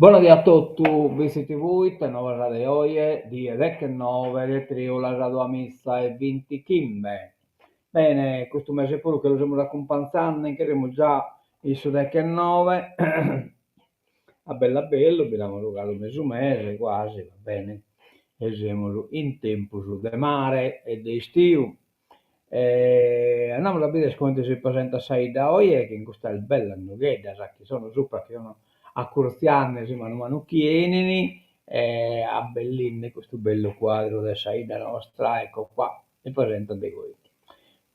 Bona die a totu, Bitzi TV, ite novas de oje, die dechenoe de triulas duamiza e bintichimbe. Bene, custu mese puru che lu semus acumpanzande, nche semus già in su dechenoe, a bellu a bellu, bi nd'amus galu mesu mese, guasi, va bene, e semus in tempus de mare e de istiu. E andamus a bider comente si presentat sa 'idda oje chin custas bellas nugheddas chi sono supra chi sono acurtziandesi manu manu chi 'enin e abbellinde custu bellu cuadru de sa 'idda nostra, ecco qua, si presentat de goi.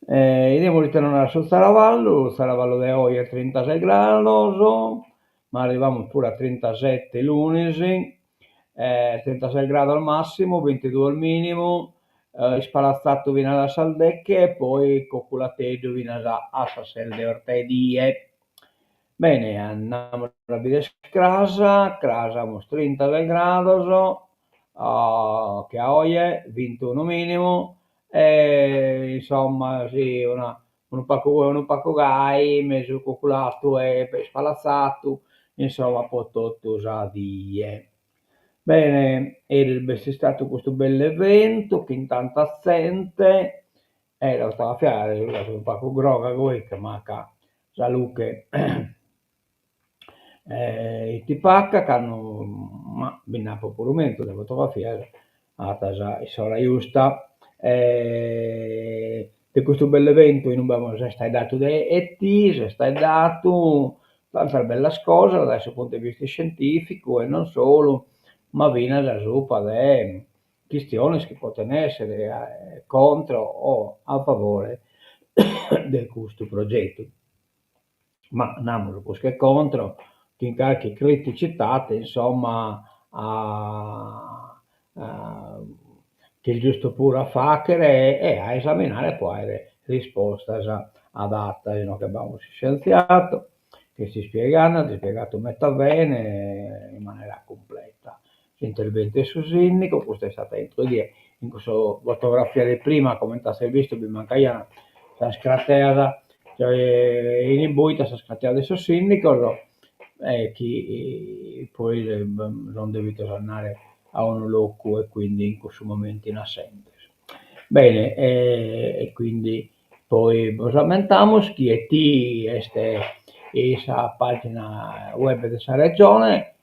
'Idimus ite nos narat su zaravallu, su zaravallu de oje trintases grados, ma arrivamus puru a trintasette lunis, trintases grados massimu, bintiduos minimu, ispalatzatu finas a sas deche e poi coculateddu finas a sas ses de 'ortaedie. Bene, andamus a bider cras, cras amus trintases grados, che a oje, bintunu minimu, e insomma si una unu pagu goi unu pagu gai, mesu cuculatu e ispalatzatu, insomma po totu sa die. Bene, eris b'est istatu custu bellu eventu chin tanta zente e la fotografia est unu pagu groga goi ma ca sa luche 'it paca cando, ma bi nd'apo puru menzus de fotografias atas in s'ora justa. De custu bellu eventu inube s'est faeddatu de ET, s'est faeddatu tantas bellas cosas dae su puntu de vista iscientificu e non solu, ma finas subra de chistiones chi poten essere contro o a favore de custu progetu. Ma namus prus che contro, chin carchi criticitade insomma chi est giustu puru a faghere e a esaminare po aere rispostas adatas. Inoghe b'amus s'iscientziadu chi est ispiegande, at ispiegadu meta bene in manera cumpleta. S'interventu 'e su sindigu, custa est istata intro 'e die, in cussa fotografia de prima, comente azes bistu, bi mancaian sas crateas in imbuita sas crateas de sos sindigos e chi poi son devidos andare a unu locu e quindi in cussu momentu in assentes. Bene e quindi poi bos ammentamus chi ET est in sa pagina web de sa Regione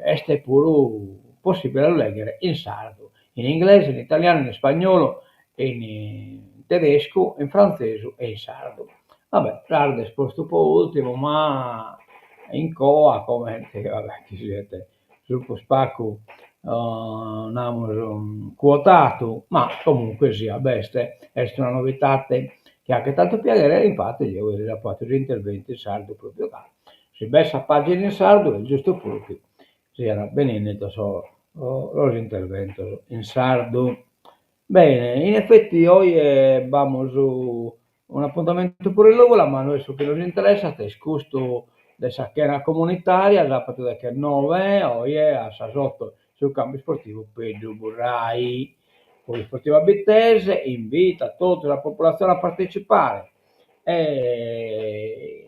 Est puru possìbile a lu lèghere in sardu, in inglesu, in italianu, in ispagnolu, in tedescu, in frantzesu e in sardu. Va bè, sardu est postu po ùrtimu, ma in coa comente va bè chi siet su prus pagu namus cuotadu, ma comunque sia b'est, est una novidade chi faghet tantu piaghere e infattis jeo eris apo fatu s'interventu in sardu propriu ca Si b'est sa pàgina in sardu est giustu puru chi siant benènnidos sos interventos in sardu. Bene, in efeti oje b'amus un'apuntamentu puru in Lùvula, ma a nois su chi nos interessat est custu de sa chena comunitària, sàbadu dechenoe, oje a sas oto, su campu isportivu Pedru Burrai. Polisportiva Bittese invitat totu sa populatzione a partecipare e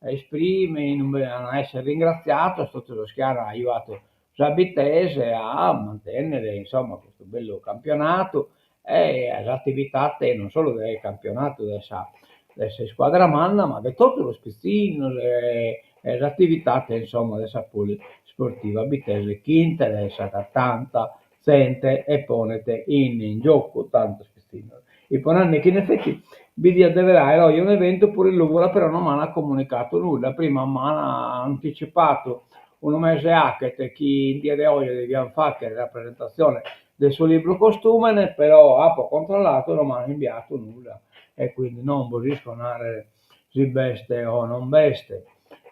esprime inube an a essere ringratziados totu sos chi an ajuadu sa Bittese a mantennere insomma custu bellu campionadu e s'atividade non solu de campionadu de sa de s'iscuadra manna ma de totu sos pitzinnos e s'atividade insomma de sa Polisportiva Bittese chi interessat a tanta zente e ponet in giocu tantos pitzinnos. Ipo nande chi in effetti bi diat dever aer oje un'eventu puru in Lùvula però non m'an comunicatu nudda, prima m'an anticipatu unu mese achet chi in die de oje devian fagher sa presentatzione de su libru costùmene, però apo controllatu e non m'an imbiatu nudda e quindi non bos isco narrer si b'est o non b'est.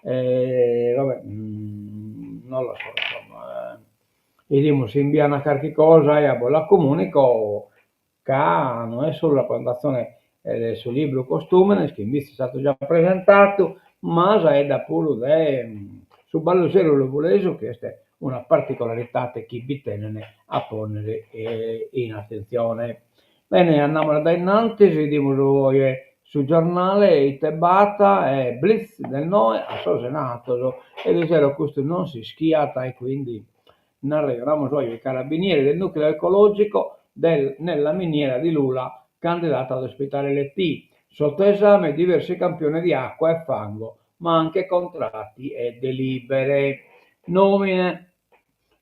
E va bè, non lo so insomma 'Idimus si imbian carchi cosa e a bos la comunico, ca no est solu sa presentatzione de su libru Costùmenes, chi imbetzes est istadu già presentadu, ma s'aeddat puru de su ballu seru logulesu chi est una particolaridade chi bi tenen a ponnere in atentzione. Bene, andamus a dae innantis, 'idimus oje. Su giornale ite b'at e blitz del Noe a sos Enattos e de sero custu non s'ischiat e quindi nd'arrejonamus oe i carabinieri del nucleo ecologico del nella miniera di Lula candidata ad ospitare l'ET. Sotto esame diversi campioni di acqua e fango, ma anche contratti e delibere. Nomine,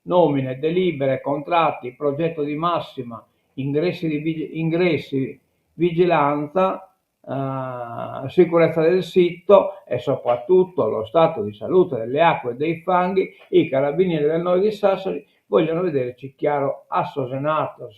nomine, delibere, contratti, progetto di massima, ingressi, di, ingressi vigilanza, eh, sicurezza del sito e soprattutto lo stato di salute delle acque e dei fanghi, i carabinieri del Noe di Sassari vogliono vederci chiaro a sos Enattos.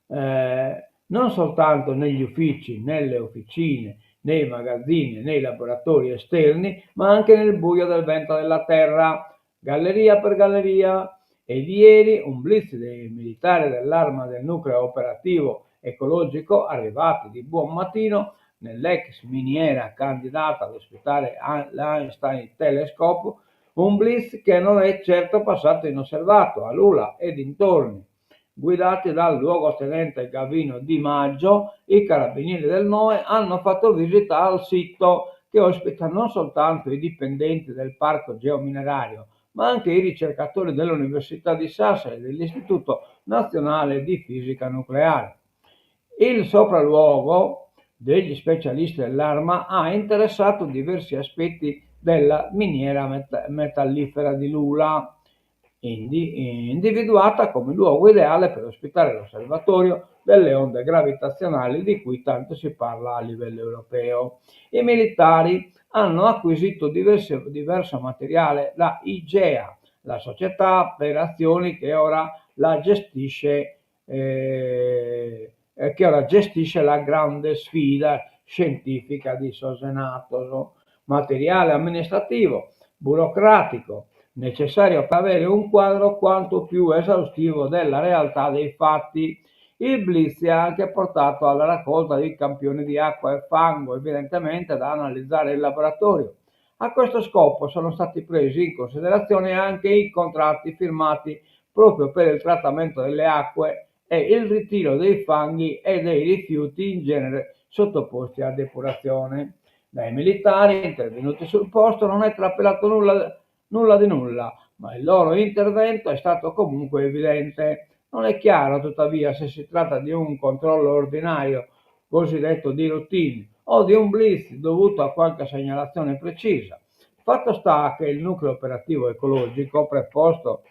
Eh, non soltanto negli uffici, nelle officine, nei magazzini, nei laboratori esterni, ma anche nel buio del vento della terra, galleria per galleria. E di ieri un blitz dei militari dell'arma del nucleo operativo ecologico arrivati di buon mattino nell'ex miniera candidata ad ospitare l'Einstein Telescope, un blitz che non è certo passato inosservato a Lula e dintorni. Guidati dal luogotenente Gavino Di Maggio, i carabinieri del Noe hanno fatto visita al sito che ospita non soltanto i dipendenti del parco geominerario, ma anche i ricercatori dell'Università di Sassari e dell'Istituto Nazionale di Fisica Nucleare. Il sopralluogo degli specialisti dell'arma ha interessato diversi aspetti della miniera metallifera di Lula, individuata come luogo ideale per ospitare l'osservatorio delle onde gravitazionali di cui tanto si parla a livello europeo. I militari hanno acquisito diverso, diverso materiale da IGEA, la società per azioni che ora la gestisce, eh, che ora gestisce la grande sfida scientifica di sos Enattos. Materiale amministrativo, burocratico, necessario per avere un quadro quanto più esaustivo della realtà dei fatti. Il blitz ha anche portato alla raccolta di campioni di acqua e fango, evidentemente da analizzare in laboratorio. A questo scopo sono stati presi in considerazione anche i contratti firmati proprio per il trattamento delle acque e il ritiro dei fanghi e dei rifiuti in genere sottoposti a depurazione. Dai militari intervenuti sul posto non è trapelato nulla, nulla di nulla, ma il loro intervento è stato comunque evidente. Non è chiaro tuttavia se si tratta di un controllo ordinario, cosiddetto di routine, o di un blitz dovuto a qualche segnalazione precisa. Fatto sta che il nucleo operativo ecologico preposto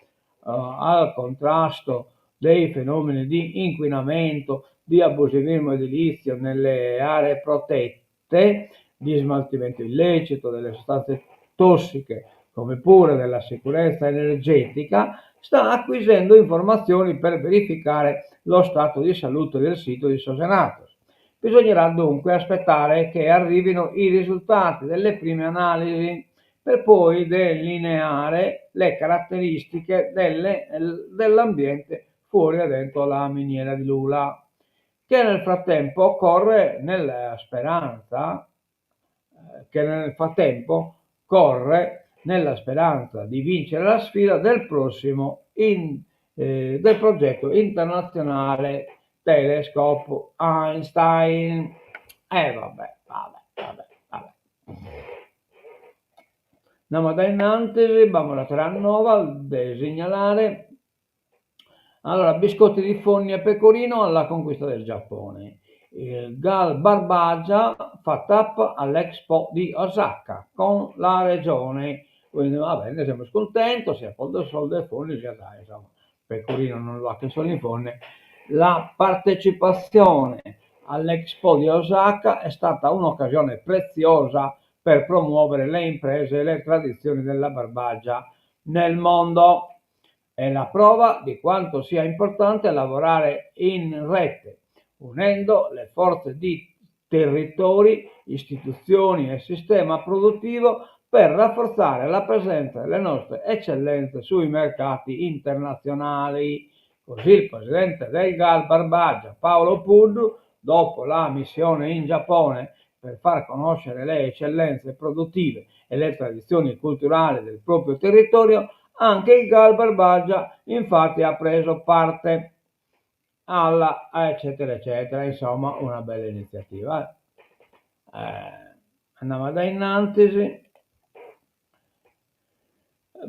uh, al contrasto dei fenomeni di inquinamento, di abusivismo edilizio nelle aree protette, di smaltimento illecito delle sostanze tossiche, come pure della sicurezza energetica, sta acquisendo informazioni per verificare lo stato di salute del sito di Sos Enattos. Bisognerà dunque aspettare che arrivino i risultati delle prime analisi per poi delineare le caratteristiche delle, dell'ambiente fuori e dentro la miniera di Lula, che nel frattempo corre nella speranza che nel frattempo corre nella speranza di vincere la sfida del prossimo in, eh, del progetto internazionale Telescope Einstein. E eh, vabbè, vabbè, vabbè, vabbè. Andiamo da innanzi, vamos a Terranova, de segnalare. Allora, biscotti di Fonni e pecorino alla conquista del Giappone. Il Gal Barbagia fa tappa all'Expo di Osaka con la regione. Quindi va bene, siamo contenti, sia col sol de Fonni, sia dai, insomma, pecorino non lo ha che solo in Fonni. La partecipazione all'Expo di Osaka è stata un'occasione preziosa per promuovere le imprese e le tradizioni della Barbagia nel mondo. È la prova di quanto sia importante lavorare in rete, unendo le forze di territori, istituzioni e sistema produttivo per rafforzare la presenza delle nostre eccellenze sui mercati internazionali. Così il presidente del GAL Barbagia, Paolo Puddu, dopo la missione in Giappone per far conoscere le eccellenze produttive e le tradizioni culturali del proprio territorio, anche il GAL Barbagia infatti ha preso parte alla eccetera eccetera, insomma una bella iniziativa. Eh. Andamus a dae innantis.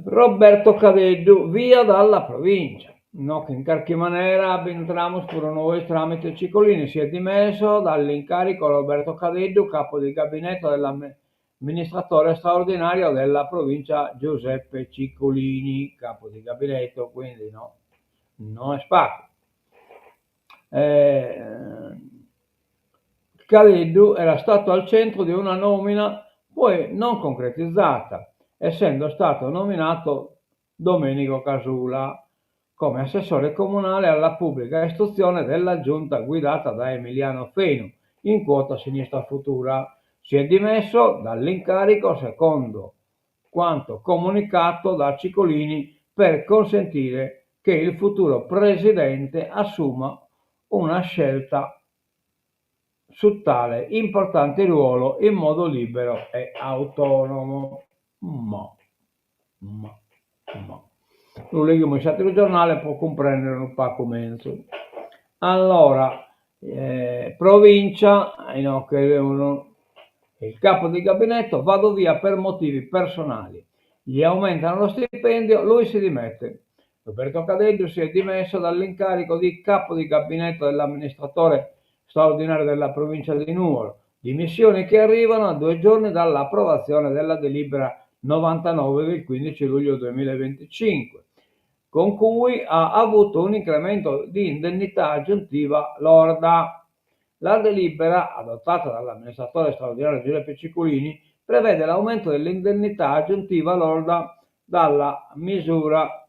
Roberto Cadeddu, via dalla provincia. No che in carchi manera b'intramus puru nois tramite Cicolini, si è dimesso dall'incarico Roberto Cadeddu, capo di gabinetto dell'amministratore straordinario della provincia Giuseppe Cicolini, capo di gabinetto, quindi no, no est pagu. Cadeddu era stato al centro di una nomina poi non concretizzata, essendo stato nominato Domenico Casula come assessore comunale alla pubblica istruzione della giunta guidata da Emiliano Fenu in quota Sinistra Futura. Si è dimesso dall'incarico secondo quanto comunicato da Cicolini per consentire che il futuro presidente assuma una scelta su tale importante ruolo in modo libero e autonomo. Ma, ma, ma. Lu leghimus in s'ateru giornale pro cumprendere unu pagu menzus. Allora, Provincia, inoghe semus, il capo di gabinetto, vado via per motivi personali, gli aumentano lo stipendio, lui si dimette. Roberto Cadeddu si è dimesso dall'incarico di capo di gabinetto dell'amministratore straordinario della provincia di Nuoro, dimissioni che arrivano a due giorni dall'approvazione della delibera 99 del 15 luglio 2025, con cui ha avuto un incremento di indennità aggiuntiva lorda. La delibera, adottata dall'amministratore straordinario Giuseppe Cicolini, prevede l'aumento dell'indennità aggiuntiva lorda dalla misura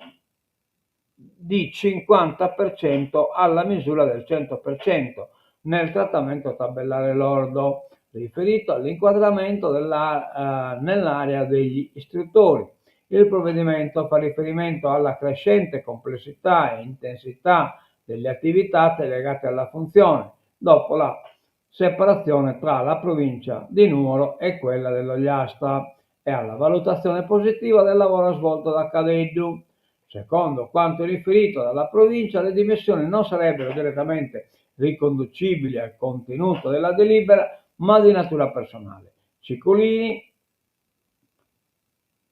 di 50% alla misura del 100% nel trattamento tabellare lordo, riferito all'inquadramento della, eh, nell'area degli istruttori. Il provvedimento fa riferimento alla crescente complessità e intensità delle attività legate alla funzione, dopo la separazione tra la provincia di Nuoro e quella dell'Ogliastra e alla valutazione positiva del lavoro svolto da Cadeddu. Secondo quanto riferito dalla provincia, le dimissioni non sarebbero direttamente riconducibili al contenuto della delibera, ma di natura personale. Cicolini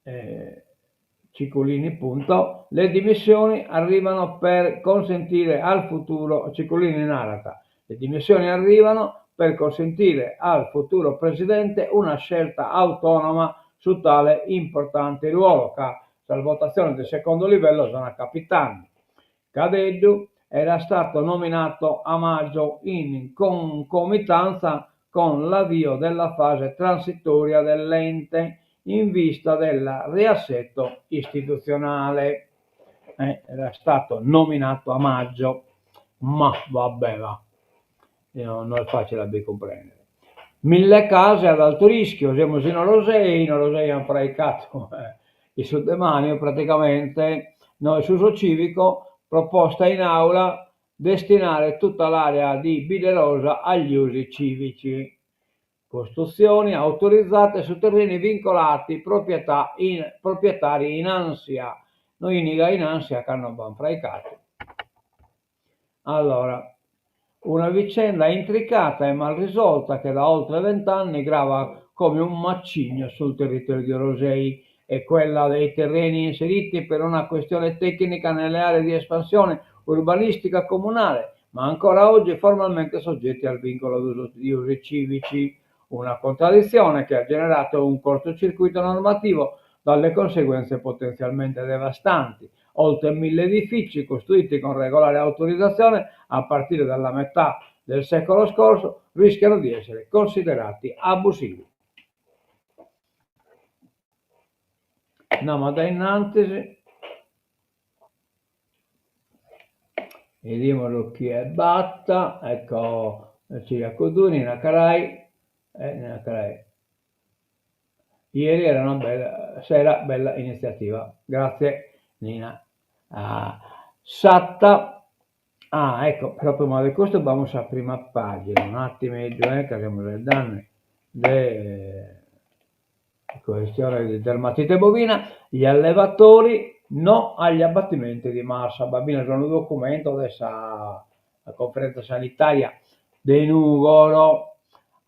eh, Cicolini, punto. Le dimissioni arrivano per consentire al futuro, Cicolini narat, le dimissioni arrivano per consentire al futuro presidente una scelta autonoma su tale importante ruolo, ca sas votatziones de secondo livello sono capitande. Cadeddu era stato nominato a maggio in concomitanza con l'avvio della fase transitoria dell'ente in vista del riassetto istituzionale. Eh, era stato nominato a maggio, ma vabbè va, no, no est facile a bi cumprendere. Mille case ad alto rischio, semus in Orosei, in Orosei ant fraicadu in su demaniu praticamente, no, s'uso civico, proposta in aula, destinare tutta l'area di Biderosa agli usi civici. Costruzioni autorizzate su terreni vincolati, proprietà in, proprietari in ansia. No iniga in ansia ca no b'ant fraicadu. Allora, una vicenda intricata e mal risolta che da oltre vent'anni grava come un macigno sul territorio di Orosei è quella dei terreni inseriti per una questione tecnica nelle aree di espansione urbanistica comunale, ma ancora oggi formalmente soggetti al vincolo di usi civici. Una contraddizione che ha generato un cortocircuito normativo dalle conseguenze potenzialmente devastanti. Oltre 1.000 edifici costruiti con regolare autorizzazione a partire dalla metà del secolo scorso rischiano di essere considerati abusivi. Andamus a dae innantis. Bidimus chie b'at, ecco Ciriaco Nina Carai, Nina Carai. Ieri era una bella sera, bella iniziativa. Grazie Nina. Satta, ah ecco, però prima de custu b'amus sa prima pagina, un'attimeddu eh, ca semus faeddende de questione di dermatite bovina, gli allevatori no agli abbattimenti di massa, b'at finas unu documentu de sa conferenza sanitaria de Nùgoro.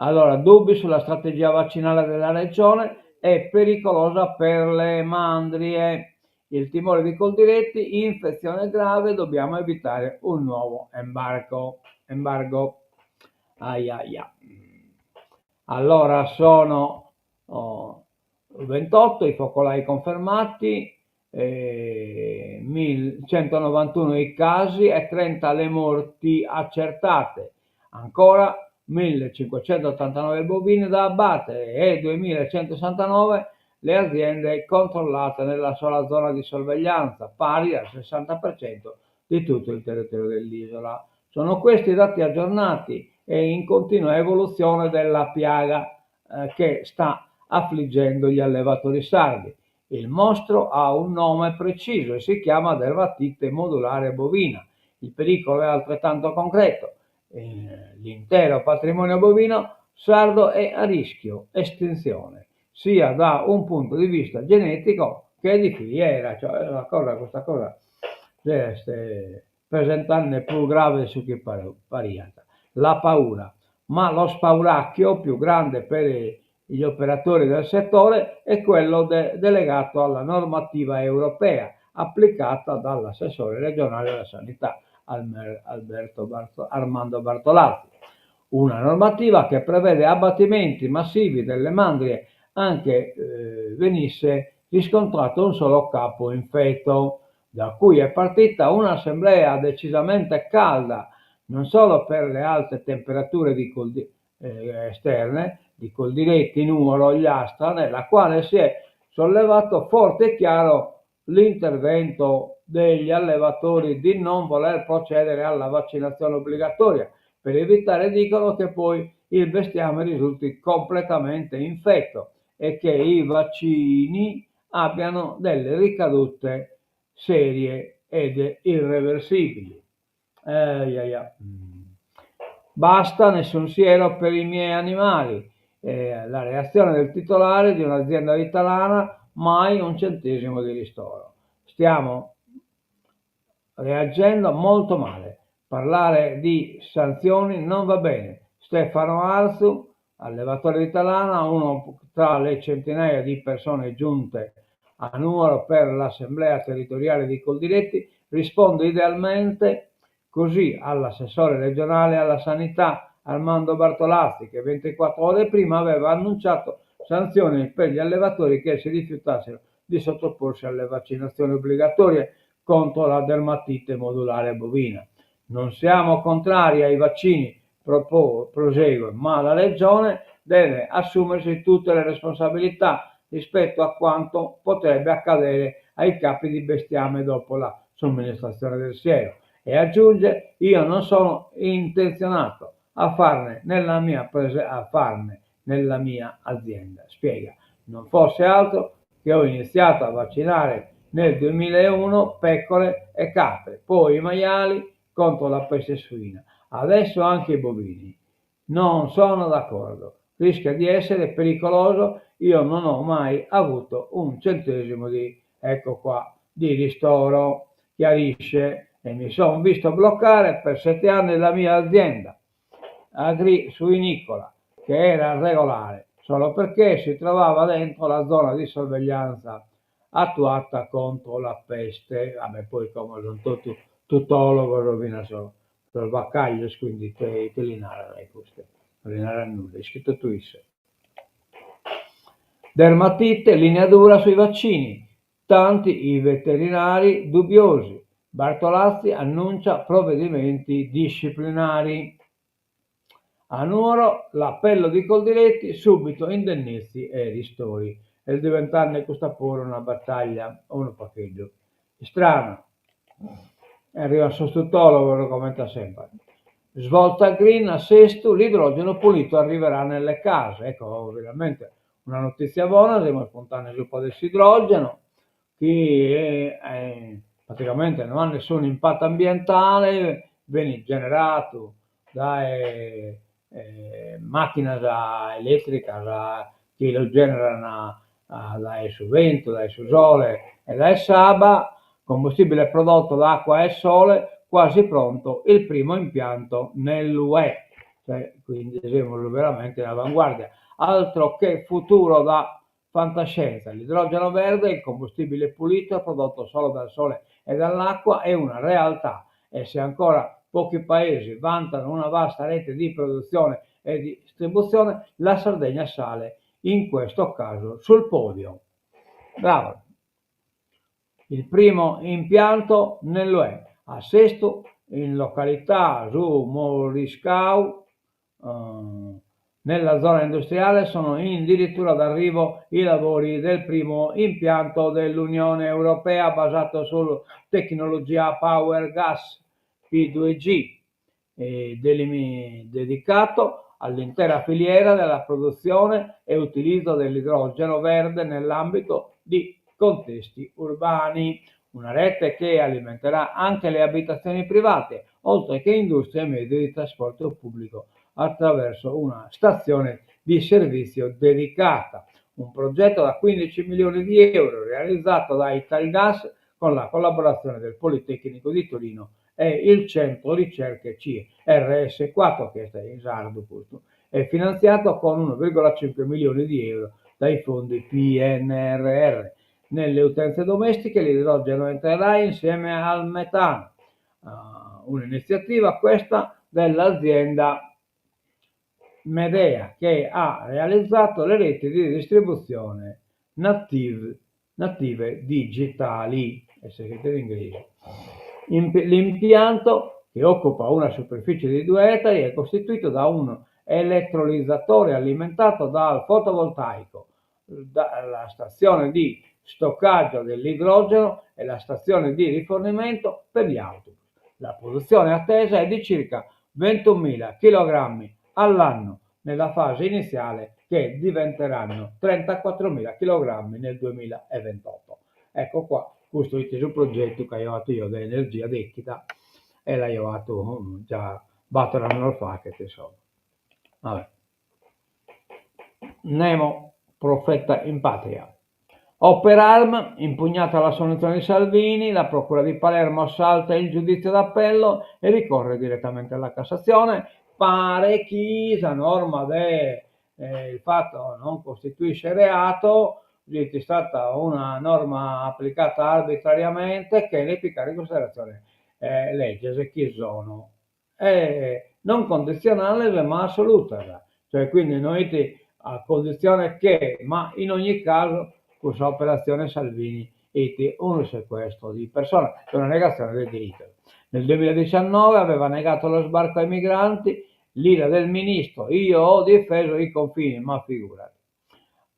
Allora, dubbi sulla strategia vaccinale della Regione è pericolosa per le mandrie. Il timore di Coldiretti, infezione grave, dobbiamo evitare un nuovo embargo. Embargo. Aiaia. Allora sono oh, 28 i focolai confermati, eh, 191 i casi e 30 le morti accertate. Ancora 1589 bovini da abbattere e 2169 le aziende controllate nella sola zona di sorveglianza, pari al 60% di tutto il territorio dell'isola. Sono questi i dati aggiornati e in continua evoluzione della piaga eh, che sta affliggendo gli allevatori sardi. Il mostro ha un nome preciso e si chiama dermatite modulare bovina. Il pericolo è altrettanto concreto. Eh, l'intero patrimonio bovino sardo è a rischio estinzione, sia da un punto di vista genetico che di filiera. Cioè, una cosa, questa cosa est presentende prus grave de su chi pariat. La paura. Ma lo spauracchio più grande per gli operatori del settore è quello de delegato alla normativa europea applicata dall'assessore regionale alla sanità Alberto Barto Armando Bartolazzi. Una normativa che prevede abbattimenti massivi delle mandrie anche eh, venisse riscontrato un solo capo infetto, da cui è partita un'assemblea decisamente calda, non solo per le alte temperature di coldi eh, esterne, di Coldiretti, Nuoro, Ogliastra, nella quale si è sollevato forte e chiaro l'intervento degli allevatori di non voler procedere alla vaccinazione obbligatoria, per evitare, dicono, che poi il bestiame risulti completamente infetto e che i vaccini abbiano delle ricadute serie ed irreversibili. Eh, ia, ia. Basta, nessun siero per i miei animali. Eh, la reazione del titolare di un'azienda di Talana, mai un centesimo di ristoro. Stiamo reagendo molto male. Parlare di sanzioni non va bene. Stefano Arzu, allevatore di Talana, uno tra le centinaia di persone giunte a Nuoro per l'assemblea territoriale di Coldiretti, risponde idealmente così all'assessore regionale alla sanità Armando Bartolazzi, che 24 ore prima aveva annunciato sanzioni per gli allevatori che si rifiutassero di sottoporsi alle vaccinazioni obbligatorie contro la dermatite modulare bovina. Non siamo contrari ai vaccini, prosegue, ma la Regione deve assumersi tutte le responsabilità rispetto a quanto potrebbe accadere ai capi di bestiame dopo la somministrazione del siero. E aggiunge, io non sono intenzionato a farne nella mia, prese- a farne nella mia azienda. Spiega, non fosse altro che ho iniziato a vaccinare nel 2001 pecore e capre, poi i maiali contro la peste suina, adesso anche i bovini. Non sono d'accordo, rischia di essere pericoloso, io non ho mai avuto un centesimo di, ecco qua, di ristoro, chiarisce, e mi sono visto bloccare per sette anni la mia azienda agri-suinicola, che era regolare, solo perché si trovava dentro la zona di sorveglianza attuata contro la peste. Vabbè, poi come sono tutti tutólogos finas sos sos bacaglios, quindi ite ite li naran a custu, non li naran nudda, ischit totu isse. Dermatite, linea dura sui vaccini, tanti i veterinari dubbiosi, Bartolazzi annuncia provvedimenti disciplinari. A Nuoro l'appello di Coldiretti, subito indennizzi e ristori. Est diventende custa puru una battaglia unu pagheddu istrana. Arrivat sos tutòlogos comente a semper. Svolta green a Sestu, l'idrogeno pulito arriverà nelle case. Ecco, finalmente una notizia bona, semus puntende subra de s'idrogeno, chi praticamente no at nessunu impatto ambientale, benit generadu dae macchinas eletricas chi lu generan dae su bentu, dae su sole e dae s'abba, combustibile prodotto da acqua e sole, quasi pronto il primo impianto nell'UE. Cioè, quindi semus veramente in avanguardia. Altro che futuro da fantascienza, l'idrogeno verde, il combustibile pulito prodotto solo dal sole e dall'acqua, è una realtà e se ancora pochi paesi vantano una vasta rete di produzione e di distribuzione, la Sardegna sale in questo caso sul podio. Bravo! Il primo impianto nell'UE, a Sestu, in località Su Moriscau, nella zona industriale, sono in dirittura d'arrivo i lavori del primo impianto dell'Unione Europea basato sulla tecnologia Power Gas P2G, dedicato all'intera filiera della produzione e utilizzo dell'idrogeno verde nell'ambito di contesti urbani. Una rete che alimenterà anche le abitazioni private, oltre che industrie e mezzi di trasporto pubblico, attraverso una stazione di servizio dedicata. Un progetto da 15 milioni di euro realizzato da Italgas con la collaborazione del Politecnico di Torino e il Centro Ricerche CRS4, che est in sardu custu, e finanziato con 1,5 milioni di euro dai fondi PNRR. Nelle utenze domestiche l'idrogeno entrerà insieme al metano. Un'iniziativa questa dell'azienda Medea che ha realizzato le reti di distribuzione native, native digitali, è scritto in inglese. L'impianto, che occupa una superficie di 2 ettari, è costituito da un elettrolizzatore alimentato dal fotovoltaico, dalla stazione di stoccaggio dell'idrogeno e la stazione di rifornimento per gli autobus. La produzione attesa è di circa 21.000 chilogrammi all'anno nella fase iniziale, che diventeranno 34.000 chilogrammi nel 2028. Ecco qua, custu est su progetu chi aio fatu io de energia dechida e l'aio fatu già bator annos faghet, insomma. Vabbè. Nemo profeta in patria. Oper Arm, impugnata l'assoluzione di Salvini, la Procura di Palermo salta il giudizio d'appello e ricorre direttamente alla Cassazione. Pare chi sa norma de eh, il fatto non costituisce reato, è stata una norma applicata arbitrariamente chene picare in considerazione eh, legges chi sono eh, non condizionales ma assolutas, cioè quindi no est a condizione che, ma in ogni caso cussa operazione Salvini est unu sequestro di persona, una negazione del diritto. Nel 2019 aveva negato lo sbarco ai migranti, l'ira del ministro, io ho difeso i confini, ma figurati.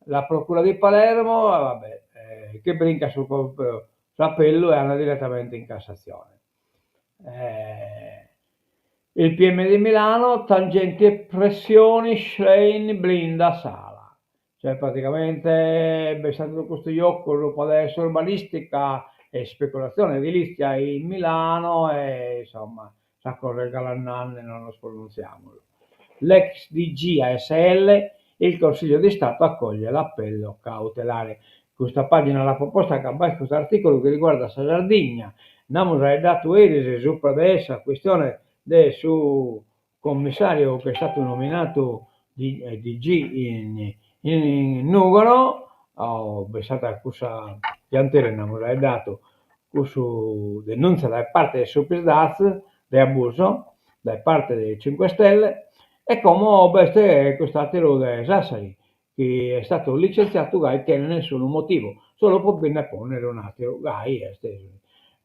La procura di Palermo, vabbè, eh, che brinca su s'appellu e andat direttamente in Cassazione. Eh, il PM di Milano, tangenti e pressioni, Schlein blinda Sala. Cioè praticamente b'est istadu custu giocu podet esser urbanistica e speculazione edilizia in Milano e insomma sa cosa est galu andende non nos pronuntziamus. L'ex DG ASL, il Consiglio di Stato accoglie l'appello cautelare. Custa pagina l'apo posta ca b'est custu articulu chi riguardat sa Sardigna. Nd'amus faeddadu eris supra de sa questione de su commissariu chi est istadu nominadu DG in in Nùgoro, b'est istada cussa gianteri nd'amus faeddadu, cussu denuntzia dae parte de su Psd'Az de abuso dae parte de Cinque Stelle e como b'est cust'atteru de Sassari chi est istadu licentziadu gai chene nessunu motivu, solu pro bi nde ponnere un'atteru, gai est.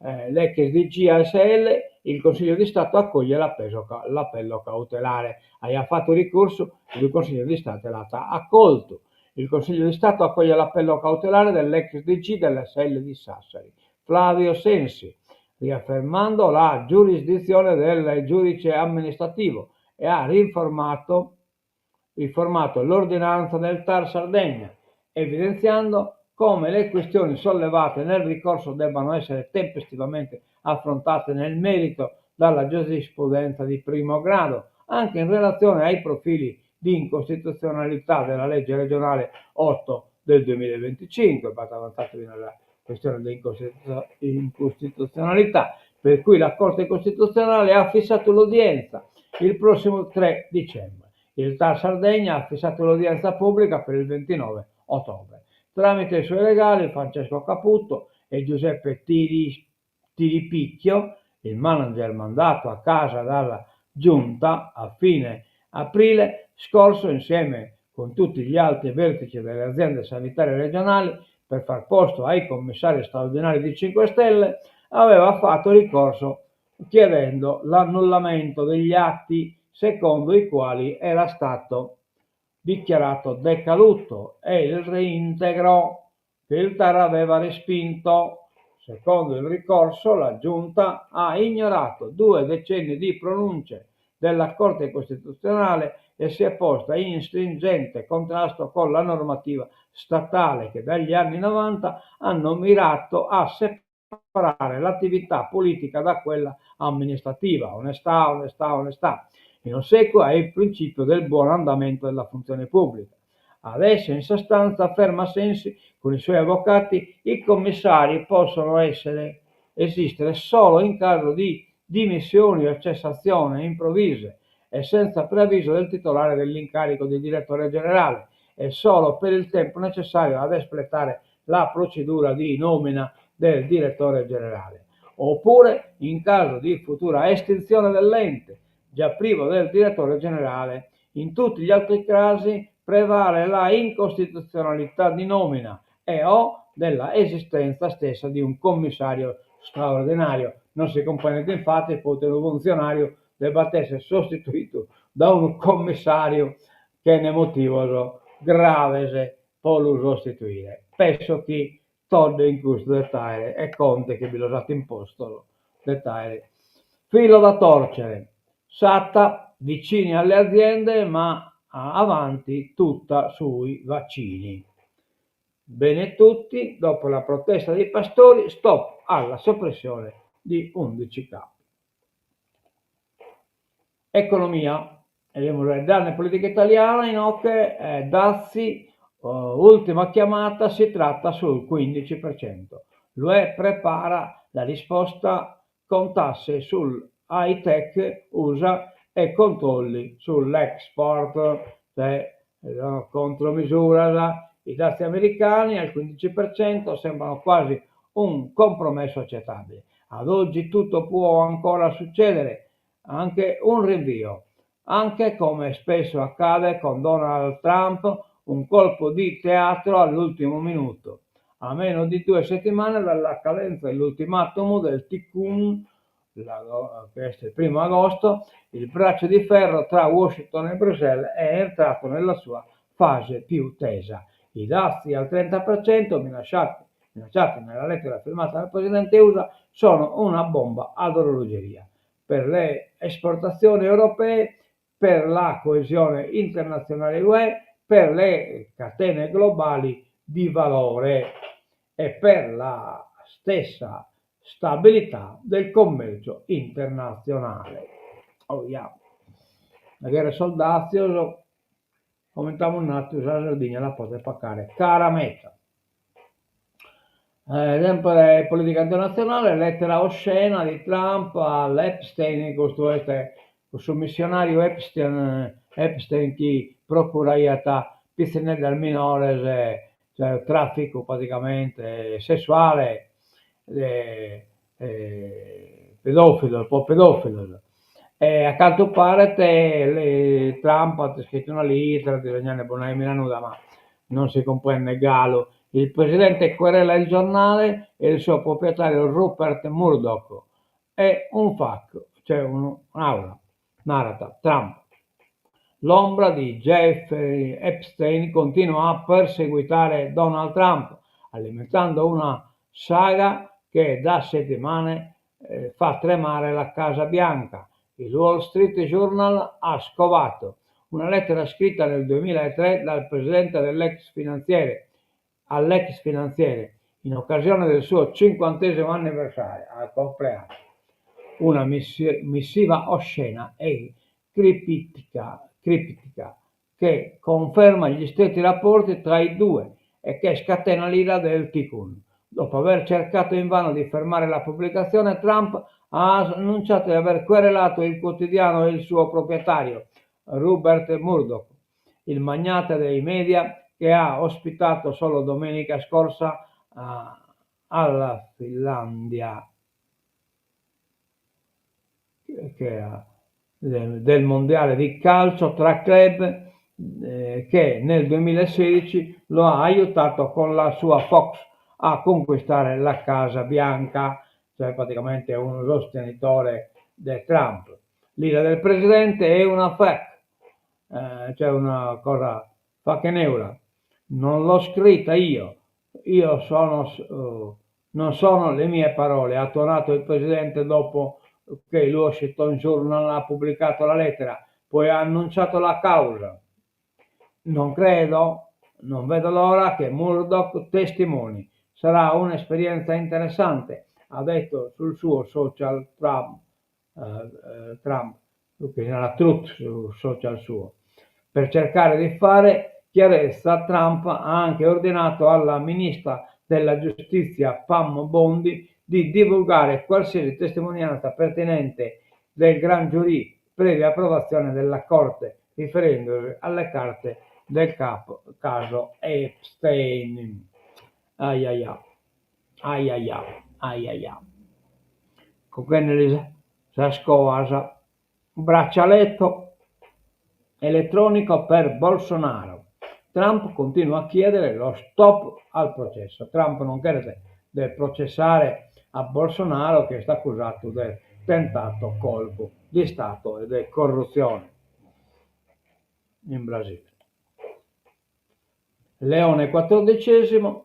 L'ex DG ASL, il Consiglio di Stato accoglie l'appello cautelare. Aiat fatu ricursu e su Consiglio di Stato l'at accoltu. Il Consiglio di Stato accoglie l'appello cautelare dell'ex DG dell'ASL di Sassari, Flavio Sensi, riaffermando la giurisdizione del giudice amministrativo e ha rinformato riformato l'ordinanza del TAR Sardegna, evidenziando come le questioni sollevate nel ricorso debbano essere tempestivamente affrontate nel merito dalla giurisprudenza di primo grado, anche in relazione ai profili di incostituzionalità della legge regionale 8 del 2025, b'at avanzadu finas sa questione de incostituzionalità, per cui la Corte Costituzionale ha fissato l'udienza. il prossimo 3 dicembre. Il TAR Sardegna ha fissato l'udienza pubblica per il 29 ottobre. Tramite i suoi legali Francesco Caputo e Giuseppe Tiripicchio, il manager mandato a casa dalla giunta a fine aprile scorso insieme con tutti gli altri vertici delle aziende sanitarie regionali per far posto ai commissari straordinari di 5 Stelle, aveva fatto ricorso chiedendo l'annullamento degli atti secondo i quali era stato dichiarato decaduto e il reintegro che il TAR aveva respinto. Secondo il ricorso, la Giunta ha ignorato due decenni di pronunce della Corte Costituzionale e si è posta in stringente contrasto con la normativa statale che dagli anni 90 hanno mirato a separare l'attività politica da quella amministrativa. Onestà, onestà, onestà. In ossequio al principio del buon andamento della funzione pubblica. Adesso, in sostanza, afferma Sensi con i suoi avvocati, i commissari possono essere, esistere solo in caso di dimissioni o cessazione improvvise e senza preavviso del titolare dell'incarico di direttore generale e solo per il tempo necessario ad espletare la procedura di nomina del direttore generale, oppure in caso di futura estinzione dell'ente, già privo del direttore generale. In tutti gli altri casi prevale la incostituzionalità di nomina e o della esistenza stessa di un commissario straordinario. Non si cumprendet infatti poite unu funtzionàriu debat esser sostituidu da unu commissàriu chene motivos graves po lu sostituire. Penso chi Todde in custu det àere e Conte chi bi los at impostos det àere filo da torcere. Satta, vicini alle aziende ma avanti tutta sui vaccini. Bene tutti, dopo la protesta dei pastori, stop alla soppressione di 11 capi. Economia, Danne politica italiana inoghe dazi, ultima chiamata, si tratta sul 15%. L'Ue prepara la risposta con tasse sul high tech Usa e controlli sull'export. Cioè, contromisuras, i dazi americani al 15% sembrano quasi un compromesso accettabile. Ad oggi tutto può ancora succedere, anche un rinvio. Anche, come spesso accade con Donald Trump, un colpo di teatro all'ultimo minuto. A meno di due settimane dalla cadenza dell'ultimatum del tycoon, che è il primo agosto, il braccio di ferro tra Washington e Bruxelles è entrato nella sua fase più tesa. I dazi al 30% minacciati, minacciati nella lettera firmata dal presidente USA sono una bomba ad orologeria per le esportazioni europee, per la coesione internazionale UE, per le catene globali di valore e per la stessa stabilità del commercio internazionale. Oh, yeah. La gherra 'e sos dazios, comente amus natu, sa Sardigna la podet pacare cara meda. Eh, sempre politica internatzionale, lettera oscena di Trump all'Epstein, custu est cussu missionariu Epstein, Epstein chi procuraiat pitzinneddas minores, cioè trafficu praticamente sessuale de pedòfilos, po pedòfilos. E a cantu paret Trump at iscritu una lìtera disegnende po nai meda nudda, ma non si cumprendet galu. Il presidente querela il giornale e il suo proprietario Rupert Murdoch. È un fuck, cioè un'aura, narat Trump. L'ombra di Jeffrey Epstein continua a perseguitare Donald Trump, alimentando una saga che da settimane fa tremare la Casa Bianca. Il Wall Street Journal ha scovato una lettera scritta nel 2003 dal presidente dell'ex finanziere all'ex finanziere in occasione del suo cinquantesimo anniversario, al compleanno. Una missiva oscena e criptica, criptica che conferma gli stretti rapporti tra i due e che scatena l'ira del tycoon. Dopo aver cercato invano di fermare la pubblicazione, Trump ha annunciato di aver querelato il quotidiano e il suo proprietario, Rupert Murdoch, il magnate dei media che ha ospitato solo domenica scorsa alla Finlandia che del mondiale di calcio tra club che nel 2016 lo ha aiutato con la sua Fox a conquistare la Casa Bianca, cioè praticamente un sostenitore de Trump. L'ira del presidente è una fake, cioè una cosa facheneura. Non l'ho scritta io, io sono, non sono le mie parole, ha tuonato il presidente dopo che il Washington Journal ha pubblicato la lettera, poi ha annunciato la causa. Non credo, non vedo l'ora che Murdoch testimoni. Sarà un'esperienza interessante, ha detto sul suo social Trump, Trump, che si chiama Truth sul social suo. Per cercare di fare chiarezza, Trump ha anche ordinato alla ministra della giustizia Pam Bondi di divulgare qualsiasi testimonianza pertinente del gran giurì previa approvazione della Corte, riferendosi alle carte del capo, caso Epstein. Ai ai ai, ai ai ai, ai ai. Coghende sas coas, braccialetto elettronico per Bolsonaro. Trump continua a chiedere lo stop al processo. Trump non cheret de processare a Bolsonaro che est accusadu de tentato colpo di Stato e de corrutzione in Brasile. Leone quattordicesimo,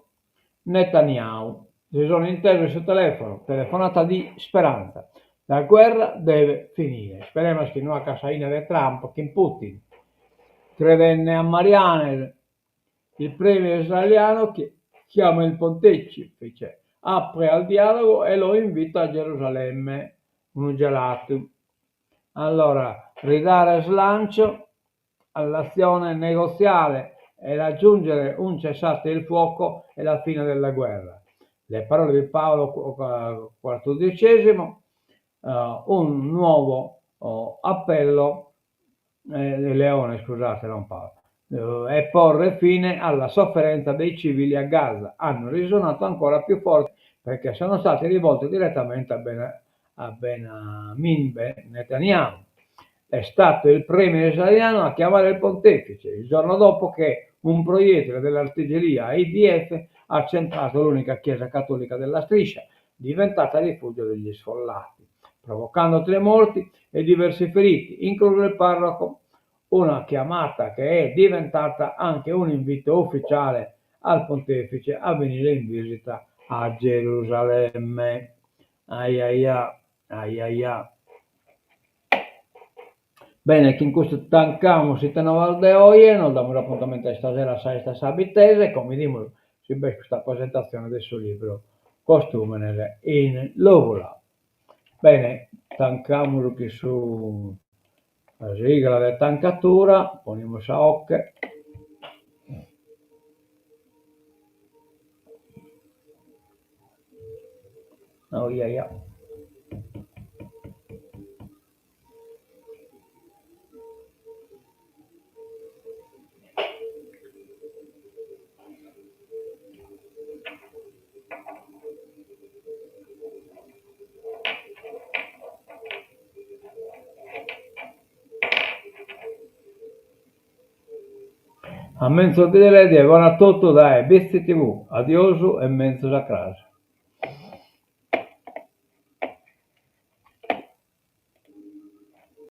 Netanyahu. Si sono intesi su telefono, telefonata di speranza. La guerra deve finire. Speremus chi no acat sa 'ine de Trump chin Putin. Credende a marianes, il premier israeliano chiama il pontefice, apre al dialogo e lo invita a Gerusalemme. Unu gelatu. Allora, ridare slancio all'azione negoziale e raggiungere un cessate il fuoco e la fine della guerra. Le parole di Paolo XIV, un nuovo appello, Leone, scusate, non Paolo, e porre fine alla sofferenza dei civili a Gaza, hanno risuonato ancora più forte perché sono stati rivolti direttamente a, ben, a Benjamin Netanyahu. È stato il premier israeliano a chiamare il pontefice il giorno dopo che un proiettile dell'artiglieria IDF ha centrato l'unica chiesa cattolica della striscia, diventata rifugio degli sfollati, provocando tre morti e diversi feriti, incluso il parroco. Una chiamata che è diventata anche un invito ufficiale al pontefice a venire in visita a Gerusalemme. Ai ai ai ai ai. Bene, chin custu tancamus Ite Novas de oje, nos damus apuntamentu a istasera a sa 'esta 'e sa Bittese, como 'idimus si b'est custa presentatzione de su libru Costùmenes in Lùvula. Bene, tancamus chin su sa sigla de tancatura, ponimus sa 'oche. Oiaia. A menzus bìdere e bona a totu dae Bitzi TV. Adiosu e menzus a cras.